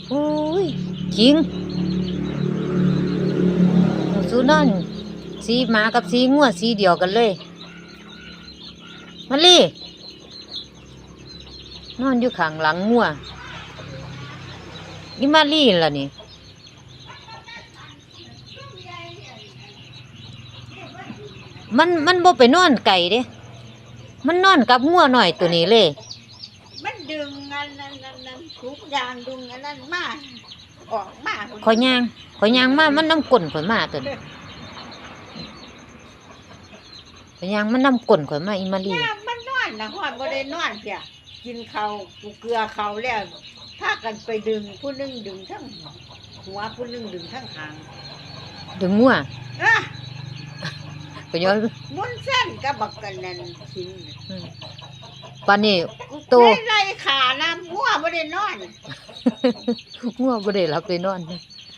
ໂອ້ຍ ຄິງ ສູນນອນສີໝາກັບສີງົວສີດຽວກັນເລີຍ. ມາລີ ນອນຢູ່ຂ້າງຫຼັງງົວ. ອີ່ມາລີລະນີ້ ມັນ ມັນບໍ່ໄປນອນໄກເດ້ ມັນນອນກັບງົວນ້ອຍໂຕນີ້ເລີຍ. ມັນດຶງອັນນັ້ນ ອັນນັ້ນ ທຸກຢ່າງ ດຶງອັນນັ້ນມາ ອອກມາພຸ້ນ. ຂ້ອຍຍ່າງ ຂ້ອຍຍ່າງມາ ມັນນຳກົ້ນຂ້ອຍມາຕົວນີ້ ຂ້ອຍຍ່າງມັນນຳກົ້ນຂ້ອຍມາ ອີ່ມາລີ. ຍາມມັນນອນນະ ຮອດບໍ່ໄດ້ນອນເທື່ອ. ກິນເຂົ້າ ກູເກືອເຂົ້າແລ້ວ ພາກັນໄປດຶງ ຜູ້ໜຶ່ງດຶງທັງຫົວ ຜູ້ໜຶ່ງດຶງທັງຫາງ ດຶງງົວ. ເອີ ກໍຍ້ອນ ໝຸນເຊັ່ນກັບບັກອັນນັ້ນ ຄິງ. ອືມ ປານນີ້ໂຕ ໄລ່ຂານະ ງົວບໍ່ໄດ້ນອນ ງົວບໍ່ໄດ້ຫຼັບໄດ້ນອນ.